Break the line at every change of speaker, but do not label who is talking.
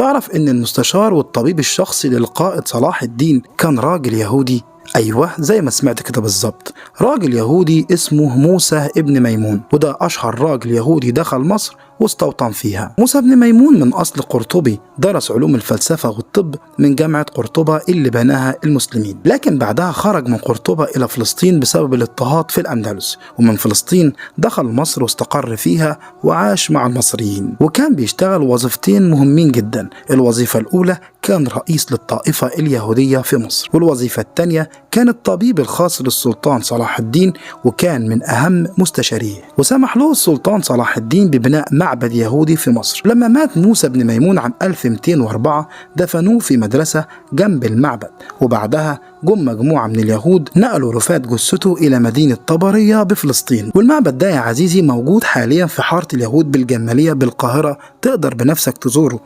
تعرف ان المستشار والطبيب الشخصي للقائد صلاح الدين كان راجل يهودي؟ ايوه زي ما سمعت كده بالظبط، راجل يهودي اسمه موسى ابن ميمون، وده اشهر راجل يهودي دخل مصر واستوطن فيها. موسى بن ميمون من اصل قرطبي، درس علوم الفلسفة والطب من جامعة قرطبة اللي بناها المسلمين، لكن بعدها خرج من قرطبة الى فلسطين بسبب الاضطهاد في الاندلس، ومن فلسطين دخل مصر واستقر فيها وعاش مع المصريين. وكان بيشتغل وظيفتين مهمين جدا. الوظيفة الاولى كان رئيس للطائفة اليهودية في مصر، والوظيفة الثانية كان الطبيب الخاص للسلطان صلاح الدين، وكان من أهم مستشاريه. وسمح له السلطان صلاح الدين ببناء معبد يهودي في مصر. لما مات موسى بن ميمون عام 1204 دفنوه في مدرسة جنب المعبد، وبعدها جم مجموعة من اليهود نقلوا رفات جثته إلى مدينة طبرية بفلسطين. والمعبد ده يا عزيزي موجود حاليا في حارة اليهود بالجمالية بالقاهرة، تقدر بنفسك تزوره.